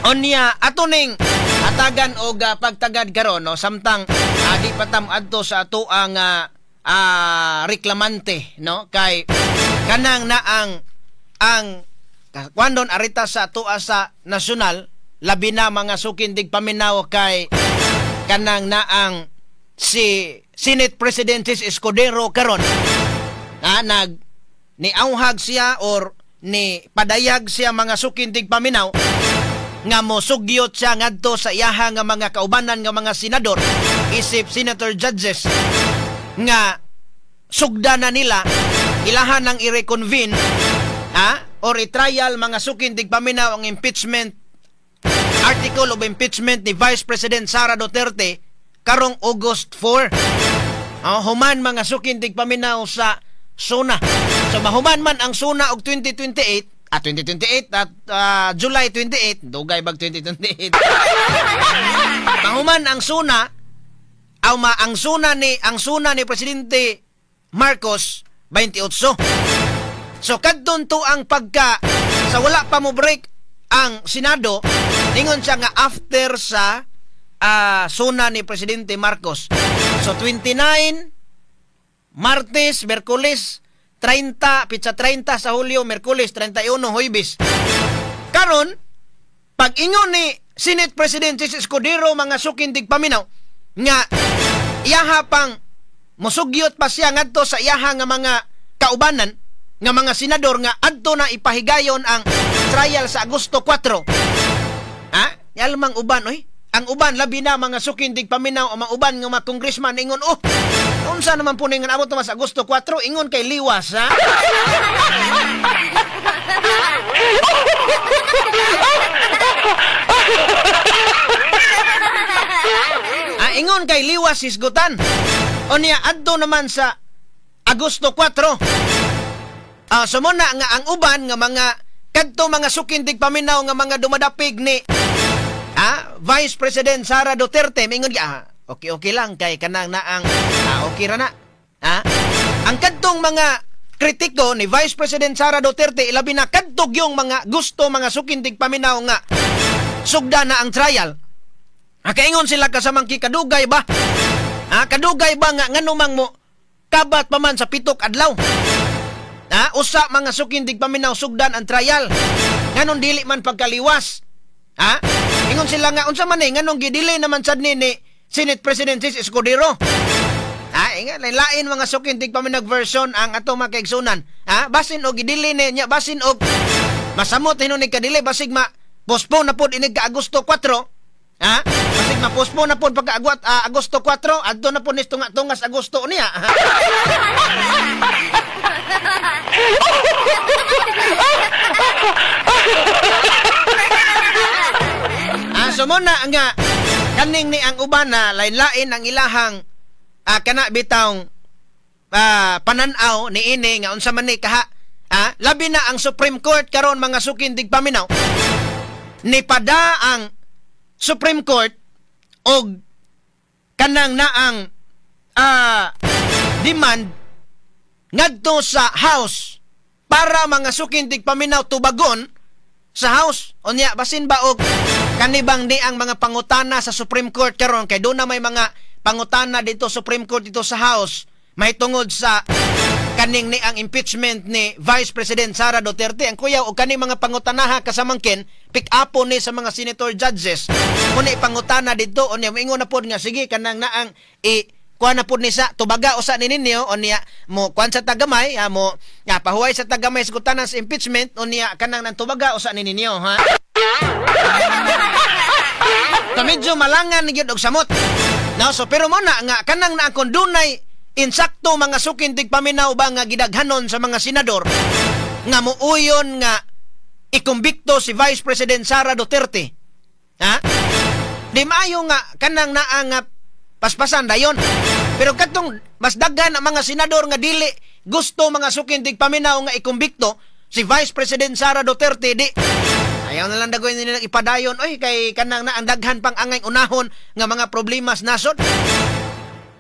Unya ato ning hatagan og pagtagad karon, no, samtang di pa ta adto sa ato ang reklamante, no, kay kanang na ang kwandon arita sa atoa sa nasyonal, labi na mga suking tigpaminaw, kay kanang na ang si Senate President Chiz Escudero karon na nag niauhag siya or ni padayag siya, mga suking tigpaminaw, nga mosugyot siya ngadto sa iyaha nga mga kaubanan nga mga senador isip senator judges nga sugda na nila ilahan ng i-reconvene or i-trial, mga suking tigpaminaw, ang impeachment, article of impeachment ni Vice President Sara Duterte karong August 4. Oh, human, mga suking tigpaminaw, sa SONA. So mahuman man ang SONA og 2028, 2028 at July 28, dugay bag 2028. Mahuman ang SONA aw ma ang SONA ni Presidente Marcos 28. So kadton to ang pagka sa wala pa mo break ang Senado, ningon siya nga after sa SONA ni Presidente Marcos. So 29, Martes, Miyerkules, 30, pitsa 30 sa Hulyo, Miyerkules, 31, Huwebes. Karon, pag ingon ni Senate President Chiz Escudero, mga suking tigpaminaw, nga iyaha pang musugyot pa siya ngadto sa iyaha nga mga kaubanan nga mga senador nga adto na ipahigayon ang trial sa Agosto 4. Ha? Yalmang uban oy. Ang uban, labi na mga suking tigpaminaw, ang mga uban nga mga congressman ingon, "Oh, unsa naman po ning abot naman sa Agosto 4, ingon kay liwas, ha?" Ah, ingon kay liwas hisgutan. O niya adto naman sa Agosto 4. Ah, so muna nga ang uban nga mga kadto mga suking tigpaminaw nga mga dumadapig ni Vice President Sara Duterte mingon, okay okay lang kay kanang naang okay ra na. Ha? Ang kadtong mga kritiko ni Vice President Sara Duterte, ilabi na kadtog yung mga gusto, mga suking tigpaminaw, nga sugda na ang trial. Kaingon sila kasamang kadugay ba? Kadugay ba nga nganumang mo kabat pa man sa 7 adlaw? Usa, mga suking tigpaminaw, sugdan ang trial. Nganong dili man pagkaliwas? Ha? Ingon sila nga unsa man eh nganong gidili naman sad ni Senate President Chiz Escudero. Ha, inga lain, mga suking tigpaminaw, version ang ato mga kaigsunan. Ha, basin og gidili ni niya, basin og masamot hinon ni kadili, basig ma postpone na pod inig ka Agosto 4. Ha? Basig ma postpone na pod pagka agwat Agosto 4, adto na pod ni tunga tungas Agosto niya. So muna nga kaning ni ang uban na lain-lain ang ilahang kana bitawng panan-aw ni ini nga unsa man ni kaha. Labi na ang Supreme Court karon, mga suking tigpaminaw, ni pada ang Supreme Court og kanang naang demand ngadto sa House para, mga suking tigpaminaw, tubagon sa House. Unya basin ba og kanibang di ang mga pangutana sa Supreme Court karon, kay doon na may mga pangutana dito Supreme Court dito sa House mahitungod sa kaning ni ang impeachment ni Vice President Sara Duterte. Ang kuyaw og kani mga pangutanaha kasamangkin pick up ni sa mga senator judges muna ipangutana dito. Unya moingon na pod nga sige kanang naang i kuan na pod ni sa tubaga usa ni ninyo, unya mo kuan sa tagamay, mo nga pahuway sa tagamay sa kutanan sa impeachment, unya kanang nang tubaga usa ni ninyo, ha. So medyo malangan ni gyud og samot. No, so pero mo na nga kanang na akong dunay insakto, mga suking tigpaminaw ba, nga gidaghanon sa mga senador nga muuyon nga ikumbikto si Vice President Sara Duterte. Ha? Di maayo nga kanang naa nga paspasan dayon. Pero katong mas daghan ang mga senador nga dili gusto, mga suking tigpaminaw, nga ikumbikto si Vice President Sara Duterte, di ayaw na lang dagoy nila ipadayon oy, kay kanang na ang daghan pang angay unahon nga mga problema sa nasod.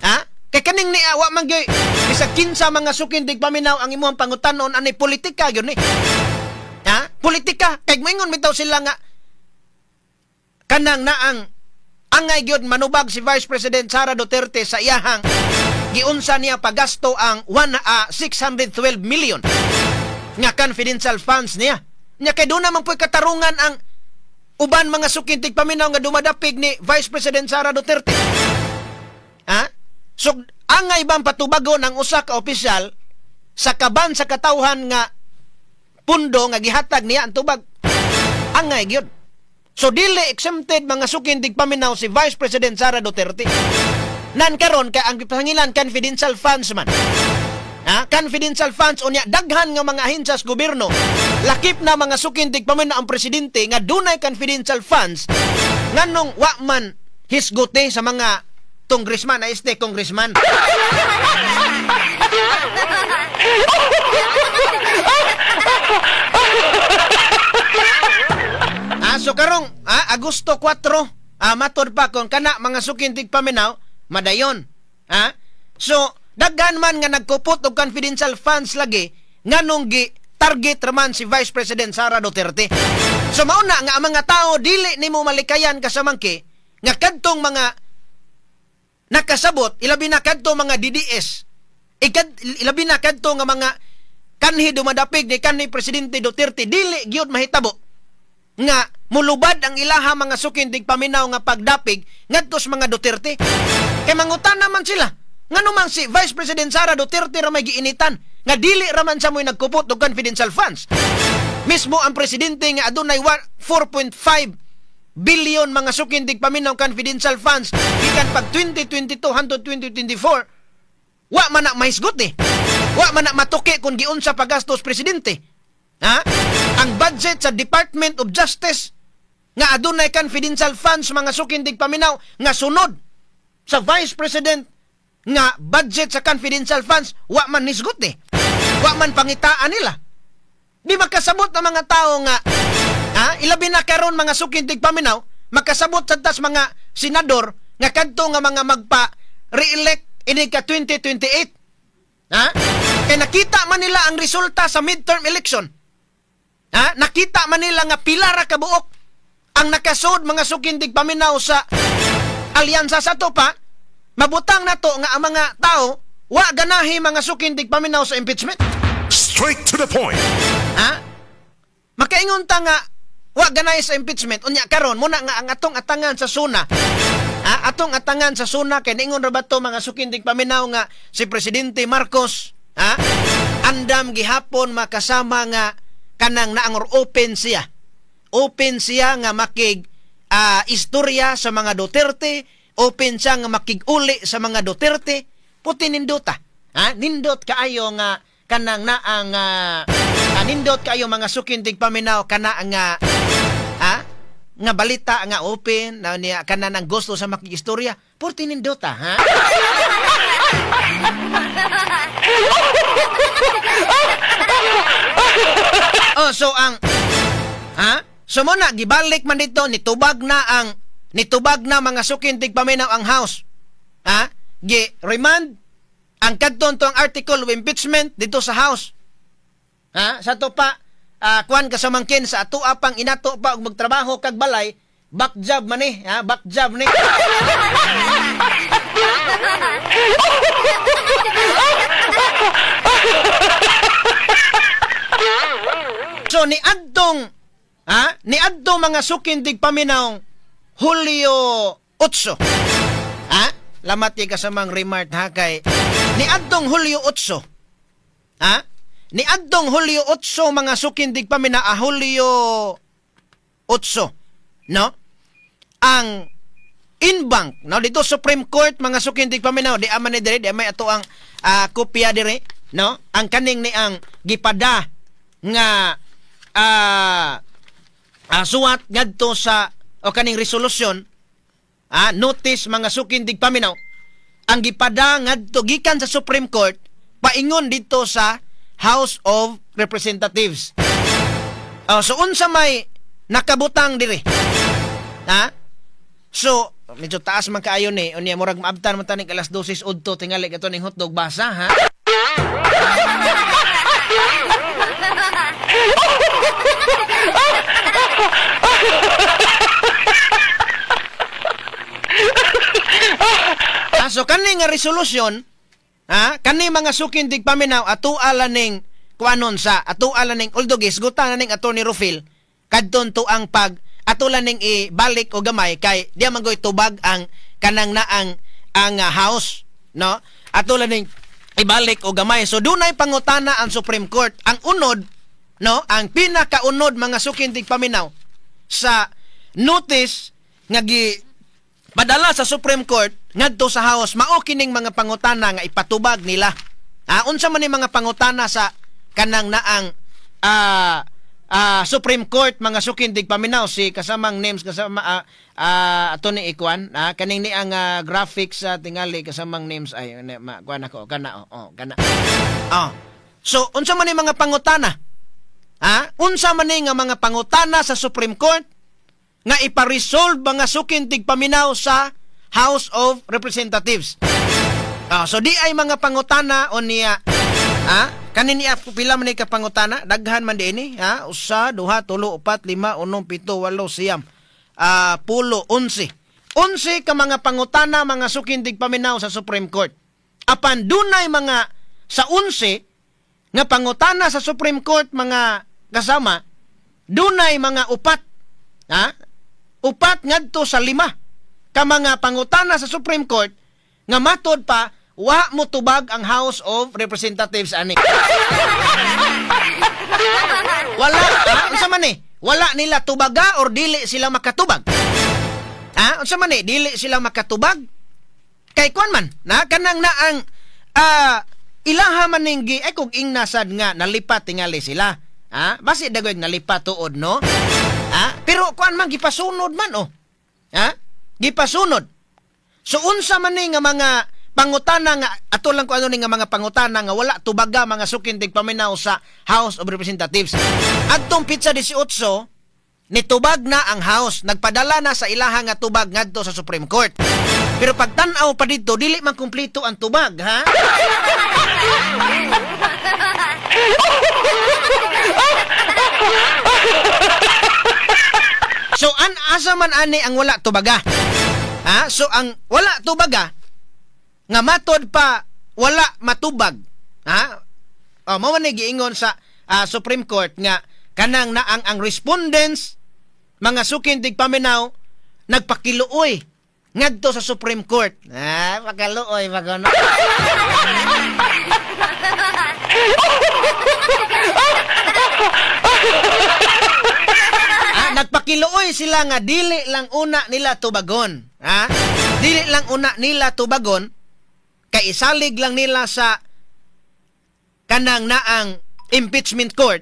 Ha? Kay kaning ni awa man gyud bisag kinsa, mga suking tigpaminaw, ang imong pangutanon ani politika gyud ni. Ha? Politika kay moingon bitaw sila nga Kanang naang angay gyud manubag si Vice President Sara Duterte sa iyahang giunsa niya pagasto ang 612 million nga confidential funds niya. Nya kay doon naman po'y katarungan ang uban mga suking tigpaminaw nga dumadapig ni Vice President Sara Duterte. Ha? So angay bang patubagon ang usa ka opisyal sa kaban sa katawhan nga pundo nga gihatag niya ang tubag? Angay gyud. So dili exempted mga suking tigpaminaw si Vice President Sara Duterte. Nan karon kay ang gipangilan confidential funds man. Ha? Confidential funds unya daghan nga mga ahensya sa gobyerno lakip na mga suking tigpaminaw ang presidente nga dunay confidential funds nganong wa man hisguti sa mga congressman na este congressman. So karong Agosto 4, matod pa kung kana mga suking tigpaminaw madayon. So daghan man nga nagkupot og confidential funds lagi nganong gi target raman si Vice President Sara Duterte. So mauna nga ang mga tao dili nimo malikayan kasamangki nga kadtong mga nakasabot ilabi na kadto mga DDS, ilabi na kadto nga mga kanhi dumadapig ni kanhi Presidente Duterte dili gyud mahitabo nga mulubad ang ilaha mga suking tigpaminaw nga pagdapig ngadto sa mga Duterte. Kay mangutan naman sila ngano man si Vice President Sara Duterte ra may giinitan nga dili ra man sa mo'y nagkupot og confidential funds. Mismo ang presidente nga adunay 4.5 billion mga suking tigpaminaw confidential funds gikan pag 2022 hangtod 2024, wa man na mahisgot eh. Wa man na matuki kung giunsa pagastos presidente. Ha? Ang budget sa Department of Justice nga adunay confidential funds mga suking tigpaminaw nga sunod sa Vice President nga budget sa confidential funds wa man nisgot eh. Wa man pangitaan nila. Di makasabot ang mga tao nga ilabi na karon mga suking tigpaminaw makasabot sa tas mga senador nga kadto nga mga magpa re-elect ini ka 2028. Ha? Kay nakita man nila ang resulta sa midterm election. Ha? Nakita man nila nga pila ra ka buok ang nakasod mga suking tigpaminaw sa alyansa sa to pa. Mabutang na to nga ang mga tao wa ganahi mga suking tigpaminaw sa impeachment. Straight to the point. Ha? Makaingon ta nga wa ganahi sa impeachment unya karon muna nga ang atong atangan sa SONA. Ha? Atong atangan sa SONA kay niingon ra ba to mga suking tigpaminaw nga si Presidente Marcos, ha, andam gihapon makasama nga kanang naangor open siya. Open siya nga makig istorya sa mga Duterte, open siya nga makig-uli sa mga Duterte. Puti nindota. Ha? Nindot kaayo nga kanang naang nindot kaayo mga suking tigpaminaw kana nga nga balita nga open na niya kanan ang gusto sa makig-istorya. Puti nindota, ha? Oh, so ang ha? So muna gibalik man dito nitubag na mga suking tigpaminaw ang House. Ha? Gi remand ang kadton to ang article of impeachment dito sa House. Ha? Sa to pa kuan kasamangkin sa ato pang inato pa og magtrabaho kag balay, back job man ni, ha? Back job ni. So niadtong niadtong mga suking tigpaminaw Hulyo 8. Ha? Lamat kay kasamang remark ha kay niadtong Hulyo 8. Ha? Niadtong Hulyo 8 mga suking tigpaminaw, Hulyo 8, no? Ang in-bank, no, dito Supreme Court mga suking tigpaminaw, di aman ni dire, di may ato ang kopya dire, no? Ang kaning ni ang gipada nga suwat ngadto sa o kaning resolusyon, notice mga suking tigpaminaw, ang gipada ngadto gikan sa Supreme Court paingon dito sa House of Representatives. So unsa may nakabutang dire? Ha? So medyo taas man kaayo ni unya murag maabtan man tanig alas 12 udto tingali kato ning hotdog basa, ha? kani nga resolution, ha, kani mga suking tigpaminaw ato ning kuanon sa ato ning although gisgutan na ning Attorney Rufil kadton to ang pag ato ning ibalik o gamay kay di man goy tubag ang kanang naang ang House, no? Ato ning ibalik o gamay. So dunay pangutana ang Supreme Court. Ang unod, no, ang pinakaunod mga suking tigpaminaw sa notice nga gi padala sa Supreme Court ngadto sa House mao kining mga pangutana nga ipatubag nila. Unsa man ni mga pangutana sa kanang naang Supreme Court mga suking tigpaminaw? Si kasamang names kasama ato ni ikuan kaning ni ang graphics sa tingali kasamang names ay kuan ako kana oh kana. Oh. So unsa man ni mga pangutana? Unsa man ni nga mga pangutana sa Supreme Court nga ipa-resolve mga suking tigpaminaw sa House of Representatives? So di ay mga pangutana o niya, kanin niya pila man ni ka pangutana, daghan man dinhi, ha, usa, duha, tulo, upat, lima, unom, pito, walo, siyam, 10, 11. 11 ka mga pangutana mga suking tigpaminaw sa Supreme Court. Apan dunay mga sa 11 nga pangutana sa Supreme Court mga kasama, dunay mga upat, ha? Upat ngadto sa 5 ka mga pangutana sa Supreme Court nga matod pa wa mo tubag ang House of Representatives ani. Wala, ha? Unsa man ni? Wala nila tubaga or dili sila makatubag? Ha? Unsa man ni? Dili sila makatubag? Kay kuan man, na kanang naang ilaha man ning gi ay kog ingnasad nga nalipat tingali sila. Ha? Basi dagoy nalipat tuod, no? Ha? Pero kuan man gipasunod man oh. Ha? Gipasunod. So unsa man ni nga mga pangutana nga ato lang ko ano ni nga mga pangutana nga wala tubaga mga suking tigpaminaw sa House of Representatives. Adtong pitsa 18 nitubag na ang House, nagpadala na sa ilaha nga tubag ngadto sa Supreme Court. Pero pagtan-aw pa didto dili man kumpleto ang tubag, ha? So an asa man ani ang wala tubaga? Ha? So ang wala tubaga nga matod pa wala matubag, ha? O mao man ni giingon sa Supreme Court nga kanang naang ang respondents mga suking tigpaminaw nagpakiluoy ngadto sa Supreme Court. Ah, pakaluoy bagono. Nagpakiluoy sila nga dili lang una nila tubagon. Ha? Dili lang una nila tubagon kay isalig lang nila sa kanang naang impeachment court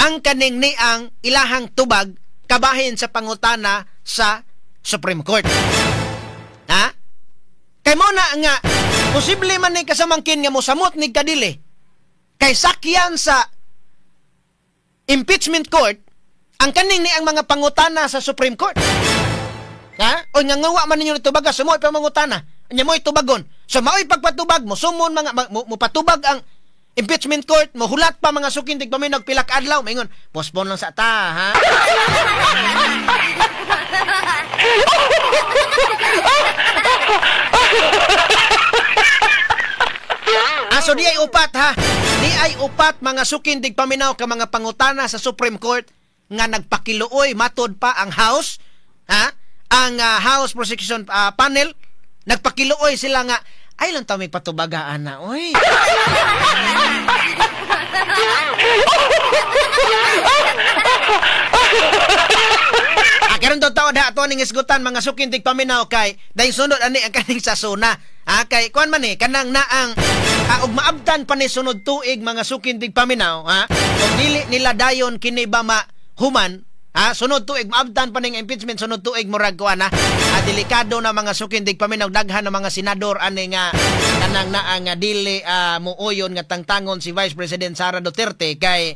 ang kaning niang ilahang tubag kabahin sa pangutana sa Supreme Court. Ha? Kay mo na nga posible man ni kasamangkin nga mosamot ni kadili kay sakyan sa impeachment court ang kaning ni ang mga pangutana sa Supreme Court. Ha? O nga ngawa man ninyo nitubaga, sumoy pa mangutana. Nya mo'y tubagon. So mao'y pagpatubag mo, sumon mga mo patubag ang impeachment court, mo hulat pa mga suking tigpaminaw pila ka adlaw, maingon, postpone lang sa ta, ha? So di ay upat, ha? Di ay upat mga suking tigpaminaw ka mga pangutana sa Supreme Court nga nagpakiluoy matod pa ang House, ha? Ang House Prosecution Panel nagpakiluoy sila nga ay lang ta may patubagaan na, oy. Karon taw da ato ning isgutan mga suking tigpaminaw kay dahil sunod ani ang kaning sasuna. Kay kuan man ni kanang naang og maabtan pa ni sunod tuig mga suking tigpaminaw, ha? Og dili nila dayon kini ba ma human, ha? Sunod tuig maabtan pa ning impeachment sunod tuig murag kuan, ha? Delikado na mga suking tigpaminaw, daghan na mga senador ani nga kanang naa nga dili muuyon nga tangtangon si Vice President Sara Duterte kay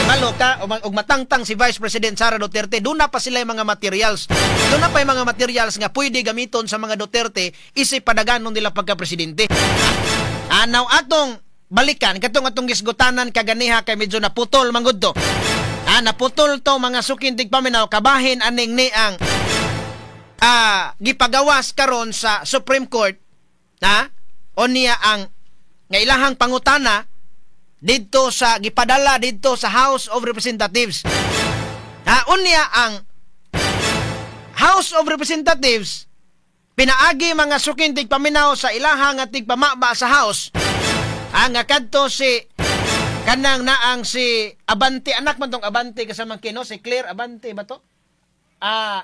balo ka og matangtang si Vice President Sara Duterte, duna pa sila yung mga materials. Duna pa yung mga materials nga pwede gamiton sa mga Duterte isip padaganon nila pagka-presidente. Now atong balikan katong atong gisgutanan kaganiha kay medyo naputol manggod to. Naputol to mga suking tigpaminaw kabahin aning niang gipagawas karon sa Supreme Court, Ha? O niya ang nga ilahang pangutana didto sa gipadala didto sa House of Representatives. Ha, unya ang House of Representatives pinaagi, mga suking tigpaminaw, sa ilahang nga tigpamaba sa House. Ang nga kadto si kanang naang si Abante, anak man tong Abante kasamang kino, si Claire Abante ba to? Ah,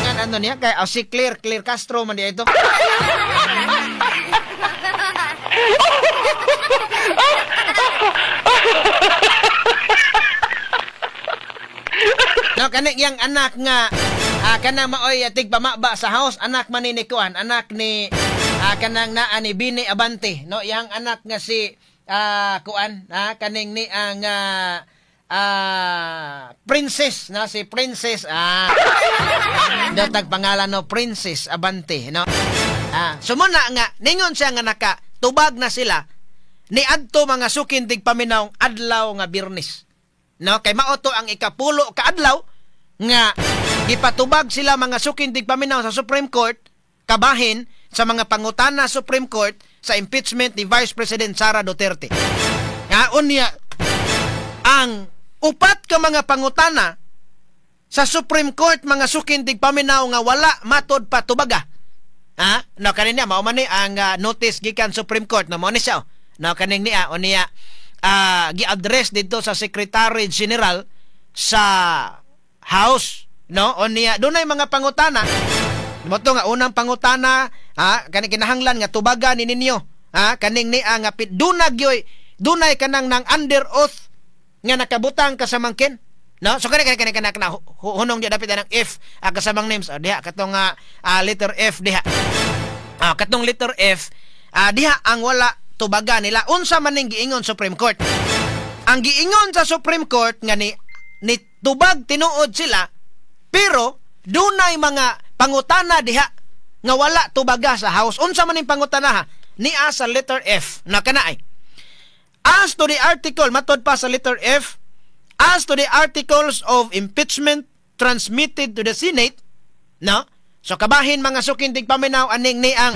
nga ano niya kay si Claire Claire Castro man diay ito. No, kani yang anak nga kanang maoy tigpamaba sa House, anak man ni kuan, anak ni kanang naa ni Bini Abante, no, yang anak nga si kuan, kaning ni ang Princess na si Princess datag pangalan, no, Princess Abante, no. So muna nga ningon siya nga naka tubag na sila ni adto, mga suking tigpaminaw, adlaw nga Biyernes, no, kay mao to ang 10 ka adlaw nga gipatubag sila, mga suking tigpaminaw, sa Supreme Court kabahin sa mga pangutana Supreme Court sa impeachment ni Vice President Sara Duterte. Nga unya ang upat ka mga pangutana sa Supreme Court, mga suking tigpaminaw, nga wala matod patubaga. Ha? No, kanin niya mao man ni ang notice gikan Supreme Court, no, mao ni siya. Oh. No, kaning niya unya gi-address dito sa Secretary General sa House, no? Unya dunay mga pangutana mo to nga unang pangutana, ha, kani kinahanglan nga tubagan ni ninyo, ha, kaning niya nga dunag yoy dunay kanang nang under oath nga nakabutang kasamangkin, no. So kani kani kani kana hunong di dapit anang F, kasamang names, oh, diha katong letter F diha, katong letter F, diha ang wala tubagan nila. Unsa man ning giingon Supreme Court? Ang giingon sa Supreme Court nga ni tubag tinuod sila, pero dunay mga pangutana diha nga wala tubaga sa House. Unsa man ning pangutana, ha? Nia sa letter F na kanaay. As to the article, matod pa sa letter F, as to the articles of impeachment transmitted to the Senate, no? So kabahin, mga suking tigpaminaw, aning ni ang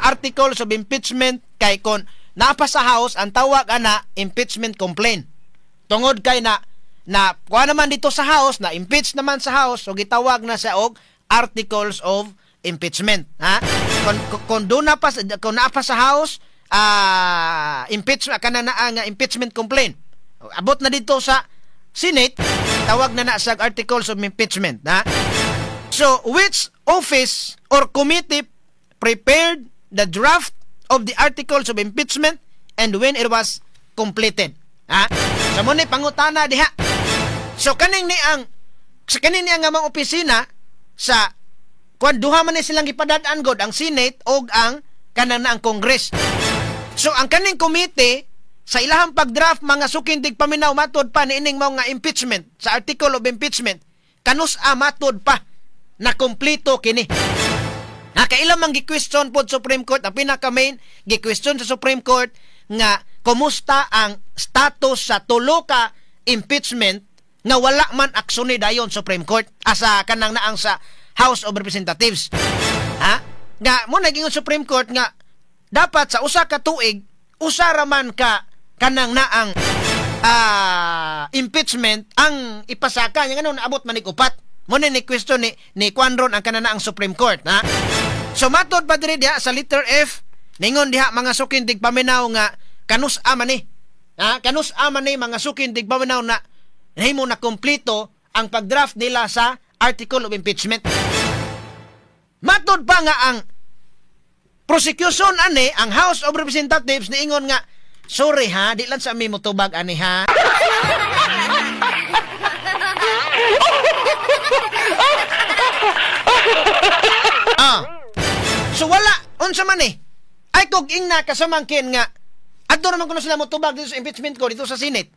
articles of impeachment kay kon napa sa House ang tawag ana impeachment complaint. Tungod kay na na kuha naman dito sa House, na impeach naman sa House, so gitawag na siya og articles of impeachment, ha? Kung doon na pa kung naa pa sa House, impeachment kana na ang impeachment complaint. Abot na dito sa Senate, tawag na na sa articles of impeachment, ha? So which office or committee prepared the draft of the articles of impeachment and when it was completed? Ha? So mo ni pangutana diha. So kaning ni ang sa kaning ni ang mga opisina sa kuan, duha man ni silang gipadad-an god, ang Senate og ang kanang na ang Congress. So ang kaning committee sa ilahang pagdraft, mga suking tigpaminaw, matod pa niining mao nga impeachment sa article of impeachment, kanus-a matod pa na kompleto kini? Nakailang man gi-question pod Supreme Court, ang pinaka main gi-question sa Supreme Court nga kumusta ang status sa tulo ka impeachment nga wala man aksyon dayon Supreme Court asa kanang naang sa House of Representatives. Ha? Nga mo naging Supreme Court nga dapat sa usa ka tuig usa ra man ka kanang naang impeachment ang ipasaka nya, ngano naabot man upat? Mo ni question ni Kwanron ang kanang naang Supreme Court, ha. So matod pa diri diha sa letter F, ningon diha, mga suking tigpaminaw, nga kanus-a man ni. Ha? Kanus-a man ni, mga suking tigpaminaw, na nahimo na kompleto ang pagdraft nila sa article of impeachment? Matod pa nga ang prosecution ani, ang House of Representatives niingon nga, "Sorry ha, di lang sa mi motubag ani, ha." So wala, unsa man eh. Ay kog ingna kasamangkin nga adto naman kuno sila motubag dito sa impeachment ko dito sa Senate.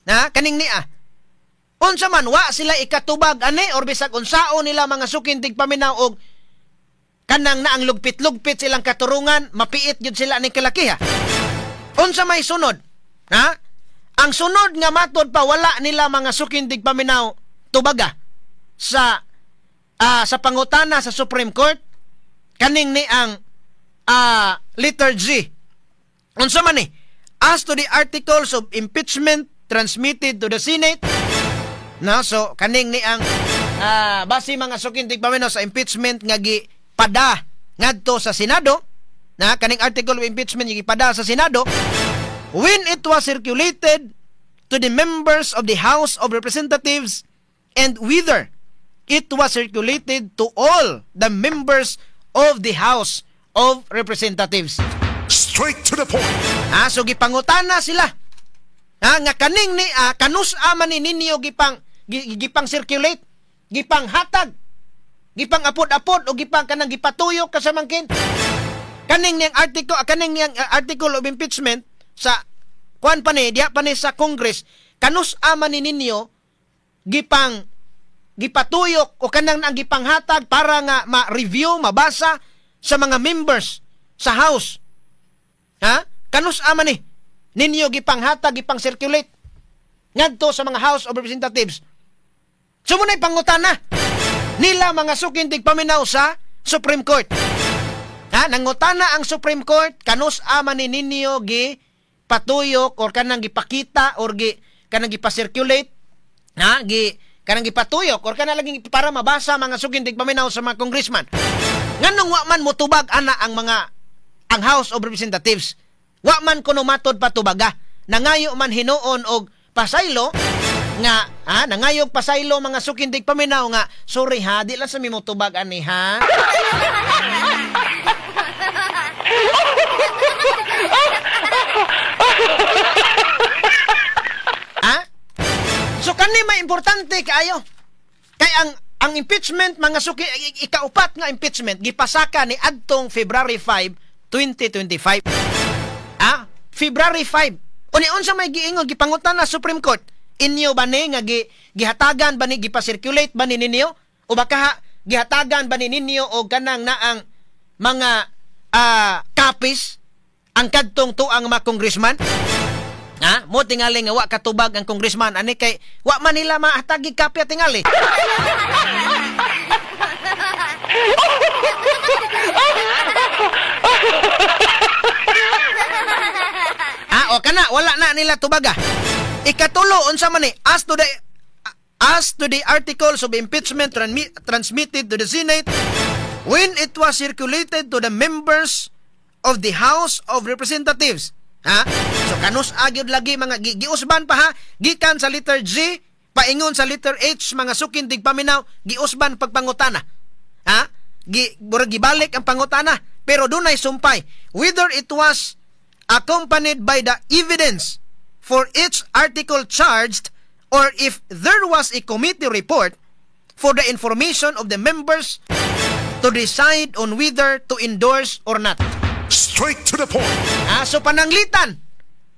Na kaning niya. Unsa man, wa sila ikatubag ani or bisag unsaon nila, mga suking tigpaminaw, og kanang naang lugpit-lugpit silang katurungan, mapiit gyud sila ni kalakiha. Unsa may sunod? Ha? Ang sunod nga matod pa wala nila, mga suking tigpaminaw, tubaga sa sa pangutana sa Supreme Court kaning ni ang letter G. Unsa man ni? As to the articles of impeachment transmitted to the Senate. No, so kaning ni ang base, mga suking tigpaminaw, sa impeachment nga gipada ngadto sa Senado, na kaning article of impeachment nga gipada sa Senado, when it was circulated to the members of the House of Representatives and whether it was circulated to all the members of the House of Representatives. Straight to the point. Ha, so gipangutana sila. Ha, nga kaning ni kanus man ni ninyo gipang circulate, gipang hatag, gipang apod-apod o gipang kanang gipatuyok kasamangkin. Kaning niyang article of impeachment sa kuan pa ni, diha pa ni sa Congress, kanus man ni ninyo gipang gipatuyok o kanang ang gipanghatag para nga ma-review, mabasa sa mga members sa House? Ha? Kanus man ni ninyo gipanghatag, gipang circulate ngadto sa mga House of Representatives? So muna'y pangutana nila, mga suking tigpaminaw, sa Supreme Court. Ha? Nangutana ang Supreme Court, kanus man ni ninyo gi patuyok or kanang gipakita or gi kanang gipacirculate, ha, gi kanang gipatuyok or kanang lagi para mabasa, mga suking tigpaminaw, sa mga congressman? Nganong wa man motubag ana ang House of Representatives? Wa man kuno matod patubaga. Nangayo man hinuon og pasaylo nga, ha, nangayog pasaylo, mga suking tigpaminaw, nga sorry ha, di lang sa mi motubag ani ha. Ha? So kani may importante kaayo. Kay ang impeachment, mga suki, ikaupat nga impeachment gipasaka ni adtong February 5, 2025. Ah, February 5. Uni unsa may giingon, gipangutan na Supreme Court? Inyo ba ni nga gihatagan ba ni, gipacirculate ba ni ninyo o baka ha, gihatagan ba ni ninyo og kanang naang mga copies ang kadtong tuang mga congressman? Ha? Mo tingali nga wa katubag ang congressman ani kay wa man nila mahatagi kopya tingali. Ah, o kana wala na nila tubaga. Ikatulo, unsa man ni? As to the articles of impeachment transmitted to the Senate, when it was circulated to the members of the House of Representatives. Ha? So kanus agyod lagi mga giusban pa ha, gikan sa letter G paingon sa letter H, mga suking tigpaminaw, giusban pagpangutana. Ha? Gi murag gibalik ang pangutana pero dunay sumpay, whether it was accompanied by the evidence for each article charged or if there was a committee report for the information of the members to decide on whether to endorse or not. Straight to the point. Ah, so pananglitan.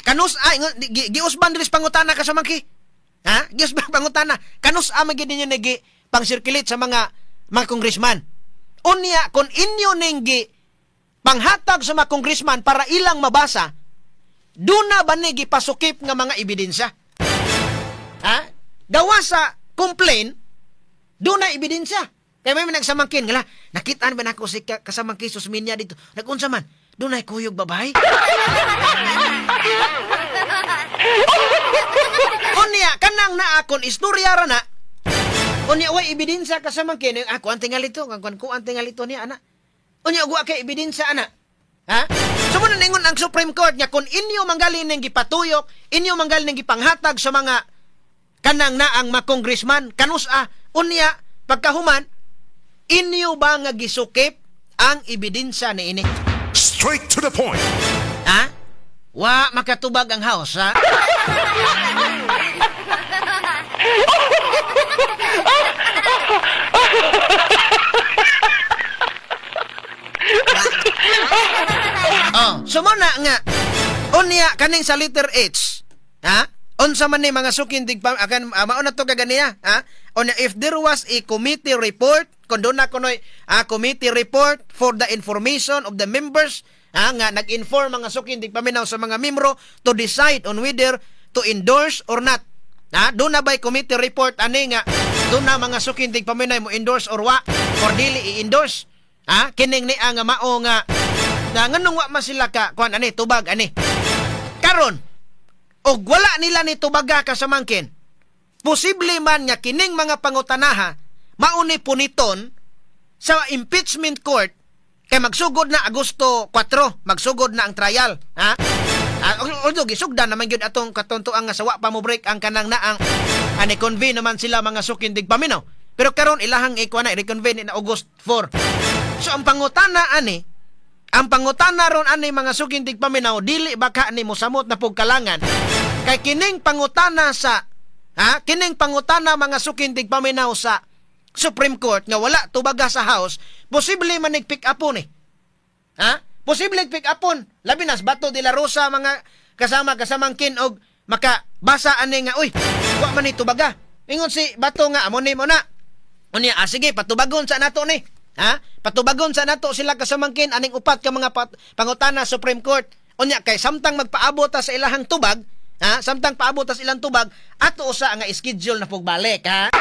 Kanus ay giusban diri sa pangutana ka sa mangki. Ha? Giusban pangutana. Kanus a man gid ninyo nagi pang-circulate sa mga congressman? Unya kon inyo ning gi panghatag sa mga congressman para ilang mabasa, duna ba ni gipasukip nga mga ebidensya? Ha? Gawa sa complaint, duna ebidensya. Kaya may nagsamangkin, ngala, nakitaan ba nako si kasamangkin Susminya dito? Nagunsa man? Dunay kuyog babae. Unya, kanang naakon, istorya ra na. Unya, way ebidensya kasamangkin. Ako ang tingali to, ang kuan ko ang tingali to niya, ana. Unya, wa kay ebidensya, ana. Ha? So mo ningon ang Supreme Court nga kung inyo manggalin ning gipatuyok, inyo manggalin ning gipanghatag sa mga kanang naang mga congressman, kanus a, unya, pagkahuman, inyo ba nga gisukip ang ebidensya ni ini? Straight to the point. Ha? Wa makatubag ang House, ha? Oh, so mo na nga unya kaning sa letter H. Ha? Unsa man ni, mga suking tigpa akan mao na to kaganiya, ha? Unya if there was a committee report, kung doon na kunoy committee report for the information of the members, ha, nga nag-inform, mga suking tigpaminaw, sa mga membro to decide on whether to endorse or not. Ha? Doon na ba'y committee report ani nga doon na, mga suking tigpaminaw, mo endorse or wa or dili i-endorse? Ha? Kining ni nga mao nga Na nganong wa man sila ka kuan ani tubag ani. Karon og wala nila ni tubaga kasamangkin, posible man nga kining mga pangutanaha mauni puniton sa impeachment court kay magsugod na Agosto 4, magsugod na ang trial, ha? Although gisugdan naman gyud atong katuntuan nga sawa pa mo break ang kanang naang ani convene naman sila mga suking tigpaminaw. Pero karon ilahang ikuha na i-reconvene na August 4. So ang pangutana ani, ang pangutana ron ani mga suking tigpaminaw, dili baka ni mosamot na pugkalangan kay kining pangutana sa ha, kining pangutana mga suking tigpaminaw sa Supreme Court nga wala tubaga sa House, posible man pick upon eh. Ha? Posible pick upon. Labi na Bato de la Rosa mga kasama kasamangkin og makabasa ani nga uy, wa man ni tubaga. Ingon si Bato nga amo ni mo na. Unya, sige, patubagon sa nato ni. Ha? Patubagon sa nato sila kasamangkin aning upat ka mga pangutana Supreme Court. Unya kay samtang magpaabot ta sa ilahang tubag, ha? Samtang paabot ta sa ilang tubag, ato usa nga schedule na pugbalik, ha?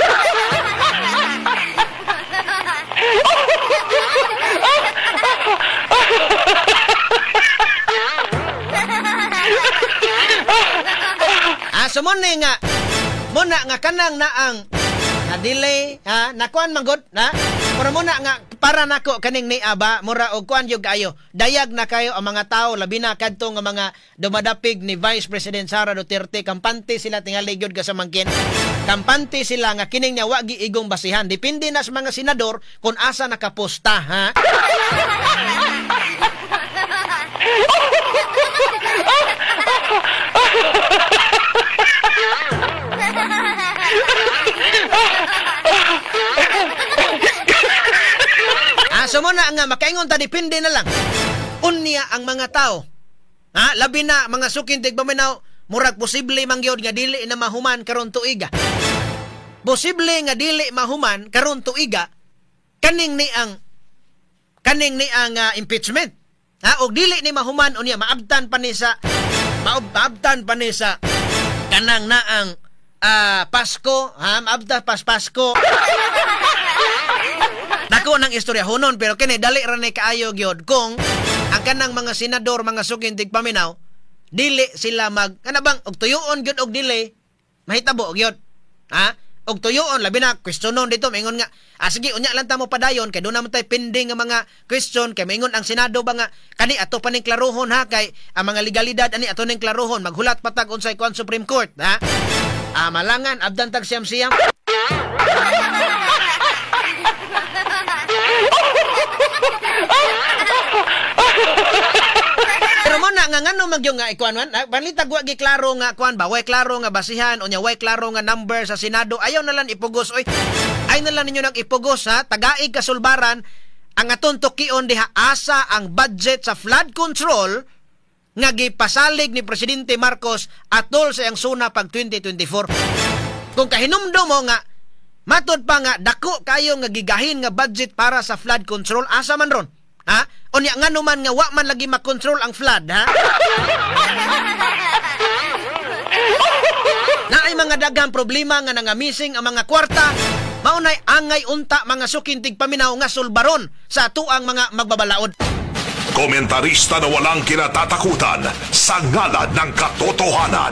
So mo ni nga muna nga kanang naang na delay, ha, nakuan man gud na mura muna nga para nako kaning ni aba mura og kuan gyud kaayo dayag na kayo ang mga tawo labi na kadto nga mga dumadapig ni Vice President Sara Duterte. Kampante sila tingali gyud kasamangkin, kampante sila nga kining niya wa giigong basihan, depende na sa mga senador kung asa nakaposta, ha. So muna nga makaingon ta depende na lang unya ang mga tao, ha, labi na mga suking tigpaminaw, murag posible man gyud nga dili na mahuman karon tuiga. Posible nga dili mahuman karon tuiga kaning ni ang impeachment, ha, og dili ni mahuman unya maabtan pa ni sa kanang naang Pasko, ha, maabtan pas Pasko. Nako nang istorya hunon pero kini dali ra ni kaayo gyud kung ang kanang mga senador mga suking tigpaminaw dili sila mag kana bang og tuyoon gyud og dili mahitabo gyud, ha, og tuyoon labi na questionon dito maingon nga sige unya lang ta mo padayon kay doon naman tay pending nga mga question kay maingon ang Senado ba nga kani ato pa ning klarohon, ha, kay ang mga legalidad ani ato ning klarohon maghulat patag unsay kuan Supreme Court, ha. Malangan abdan tag siyam-siyam. Pero mo na nga ngano magyong nga ikuan man, panlitag wa gi klaro nga kuan ba, way klaro nga basihan unya way klaro nga number sa Senado, ayaw na lang ipugos oy. Ay na lang ninyo nang ipugos, ha, tagaig kasulbaran ang atong tukion diha asa ang budget sa flood control nga gipasalig ni Presidente Marcos atol sa iyang suna pag 2024. Kung kahinumdum mo nga matod pa nga dako kayo nga gigahin nga budget para sa flood control, asa man ron, ha? Unya ngano man nga wa man lagi makontrol ang flood, ha? Naay mga daghang problema nga nangamising ang mga kwarta, maunay angay unta mga suking tigpaminaw nga sulbaron sa atuang mga magbabalaod. Komentarista na walang kinatatakutan sa ngalan ng katotohanan.